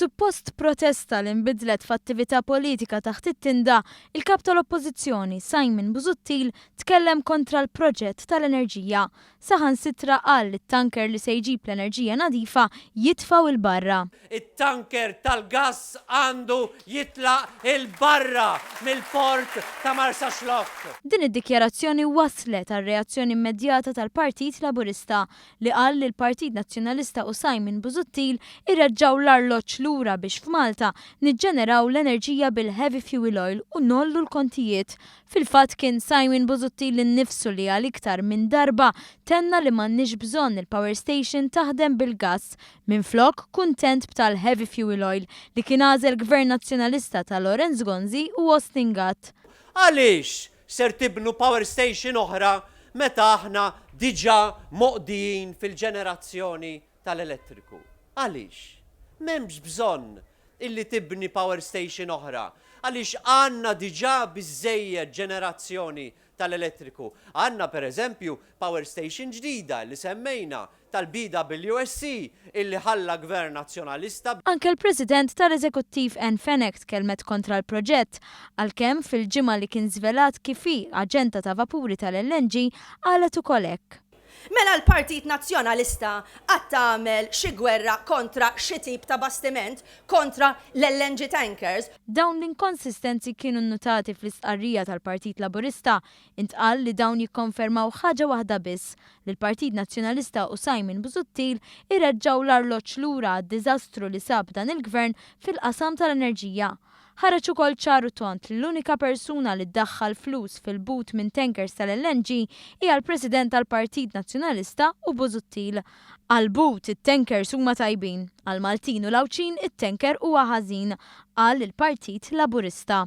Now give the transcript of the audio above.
F'suppost protesta li nbidlet f'attività politika taħt it-tinda, il-Kap tal-Oppożizzjoni, Simon Busuttil, tkellem kontra l-proġett tal-enerġija. Saħansitra qal li t-tanker li se jġib l-enerġija nadifa jitfgħu 'l barra. It-tanker tal-gass għandu jitlaq 'il barra mill-port ta' Marsaxlokk. Din id-dikjarazzjoni wasslet għal reazzjoni immedjata tal-Partit Laburista li qal li l-Partit Nazzjonalista u Simon Busuttil ireġġgħu l-arloġġ lura biex f'Malta niġġeneraw l-enerġija bil-heavy fuel oil u ngħollu l-kontijiet. Fil-fatt kien Simon Busuttil innifsu li għal iktar minn darba tenna li m'għandniex bżonn il-power station taħdem bil-gass. Minflok, kuntent b'tal-heavy fuel oil li kien għażel Gvern Nazzjonalista ta' Lawrence Gonzi u Austin Gatt. Għaliex ser tibnu power station oħra meta aħna diġà moqdijin fil-ġenerazzjoni tal-elettriku? Għaliex? M'hemmx bżonn illi tibni power station oħra għaliex għandna diġà biżżejjed ġenerazzjoni tal-elettriku. Għandna per eżempju power station ġdida li semmejna tal-BWSC illi ħalla Gvern Nazzjonalista. Anke l-President tal-Eżekuttiv Ann Fenech tkellmet kontra l-proġett, għalkemm fil-ġimgħa li kien żvelat kif hi aġenta ta' vapuri tal-LNG qalet ukoll hekk. Mela l-Partit Nazzjonalista qatt għamel xi gwerra kontra xi tip ta' bastiment, kontra l-LNG tankers? Dawn l-inkonsistenzi kienu nnutati fl-istqarrija tal-Partit Laburista. Intqal li dawn jikkonfermaw ħaġa waħda biss, li l-Partit Nazzjonalista u Simon Busuttil ireġġgħu l-arloġġ lura għad-diżastru li sab dan il-Gvern fil-qasam tal-enerġija. Ħareġ ukoll ċar u tond li l-unika persuna li ddaħħal flus fil-but minn tankers tal-LNG hija l-President tal-Partit Nazzjonalista u Busuttil. Għall-but, it-tankers huma tajbin. Għall-Maltin u l-Għawdxin it-tanker huwa ħażin, qal il-Partit Laburista.